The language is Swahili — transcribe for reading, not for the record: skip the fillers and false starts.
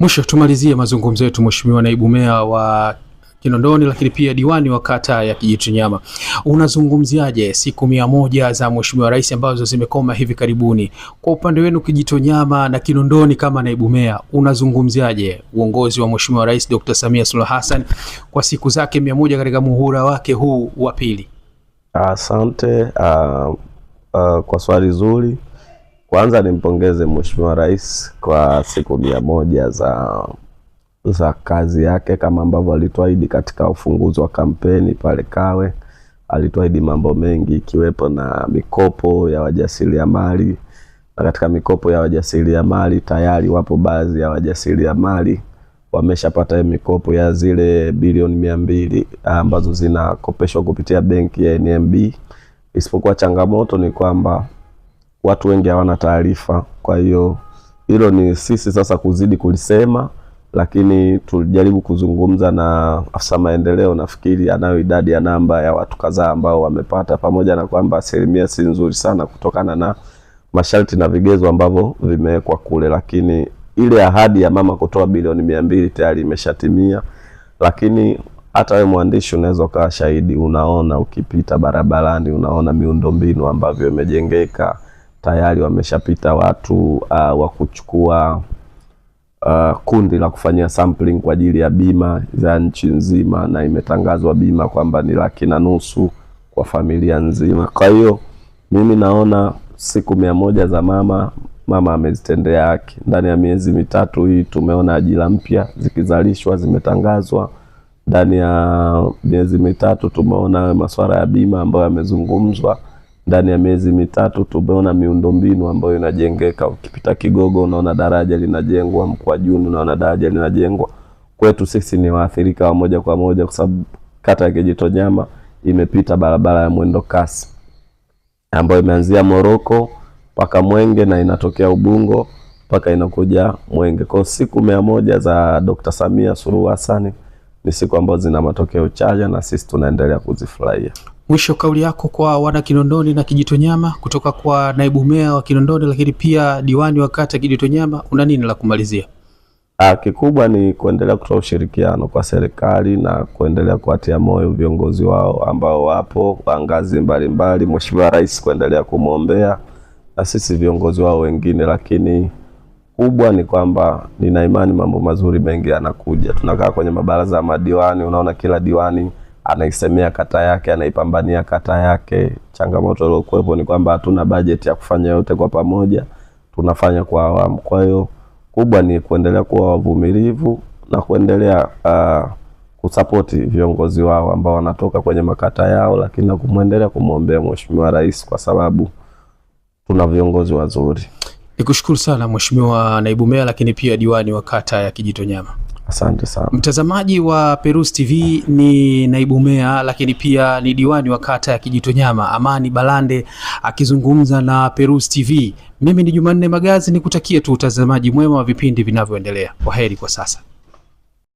Mwisho tumalizie mazungumzo yetu, Mheshimiwa Naibu Meya wa Kinondoni, lakini pia diwani wa kata ya Kijitonyama, unazungumziaje siku 100 za Mheshimiwa Rais ambazo zimekoma hivi karibuni? Kwa upande wenu Kijitonyama na Kinondoni, kama naibu meya, unazungumziaje uongozi wa Mheshimiwa Rais Dr. Samia Suluhu Hassan kwa siku zake 100 katika muhula wake huu wa pili? Asante kwa swali zuri. Kwanza nimpongeze Mheshimiwa Rais kwa siku 100 za kazi yake kama ambavyo alituahidi katika ufunguzi wa kampeni pale Kawe. Alituahidi mambo mengi ikiwepo na mikopo ya wajasiriamali, na katika mikopo ya wajasiriamali tayari wapo baadhi ya wajasiriamali wameshapata mikopo ya zile bilioni 200 ambazo zinakopeshwa kupitia benki ya NMB. Isipokuwa changamoto ni kwamba watu wengi hawana taarifa. Kwa hiyo hilo ni sisi sasa kuzidi kulisema, lakini tulijaribu kuzungumza na afisa maendeleo, nafikiri anayo idadi ya namba ya watu kadhaa ambao wamepata, pamoja na kwamba asilimia si nzuri sana kutokana na masharti na vigezo ambavyo vimewekwa kule, lakini ile ahadi ya mama kutoa bilioni 200 tayari imeshatimia. Lakini hata wewe mwandishi unaweza ukawa shahidi, unaona ukipita barabarani, unaona miundombinu ambavyo imejengeka tayari, wameshapita watu wa kuchukua kundi la kufanyia sampling kwa ajili ya bima za nchi nzima, na imetangazwa bima kwamba ni 1.5 laki kwa familia nzima. Kwa hiyo mimi naona siku 100 za mama, mama amezitendea haki. Ndani ya miezi 3 hii tumeona ajira mpya zikizalishwa, zimetangazwa. Ndani ya miezi 3 tumeona masuala ya bima ambayo yamezungumzwa. Ndani ya miezi 3 tumeona miundombinu ambayo inajengeka. Ukipita Kigogo unaona daraja linajengwa, Mkwajuni unaona daraja linajengwa. Kwetu sisi ni waathirika wa moja kwa moja, kwa sababu kata ya Kijitonyama imepita barabara ya mwendo kasi ambayo imeanzia Moroko mpaka Mwenge na inatokea Ubungo mpaka inakuja Mwenge. Kwa siku 100 za Dr. Samia Suluhu Hassan ni siku ambazo zina matokeo chanya na sisi tunaendelea kuzifurahia. Mwisho, kauli yako kwa wana Kinondoni na Kijitonyama kutoka kwa naibu meya wa Kinondoni lakini pia diwani wa kata Kijitonyama, una nini la kumalizia? Kikubwa ni kuendelea kutoa ushirikiano kwa serikali na kuendelea kuwatia moyo viongozi wao ambao wapo wa ngazi mbalimbali, Mheshimiwa Rais kuendelea kumwombea na sisi viongozi wao wengine, lakini kubwa ni kwamba nina imani mambo mazuri mengi yanakuja. Tunakaa kwenye mabaraza ya madiwani, unaona kila diwani anaisemea kata yake, anaipambania kata yake. Changamoto iliyokuwepo ni kwamba hatuna bajeti ya kufanya yote kwa pamoja, tunafanya kwa awamu. Kwa hiyo kubwa ni kuendelea kuwa wavumilivu na kuendelea kusapoti viongozi wao ambao wanatoka kwenye makata yao, lakini na kumwendelea kumwombea Mheshimiwa Rais kwa sababu tuna viongozi wazuri. Nikushukuru sana Mheshimiwa Naibu Meya, lakini pia diwani wa kata ya Kijitonyama. Asante sana. Mtazamaji wa Perus TV, ni naibu meya lakini pia ni diwani wa kata ya Kijitonyama Amani Balande akizungumza na Perus TV. Mimi ni Jumanne Magazi, nikutakie tu utazamaji mwema wa vipindi vinavyoendelea. Kwaheri kwa sasa.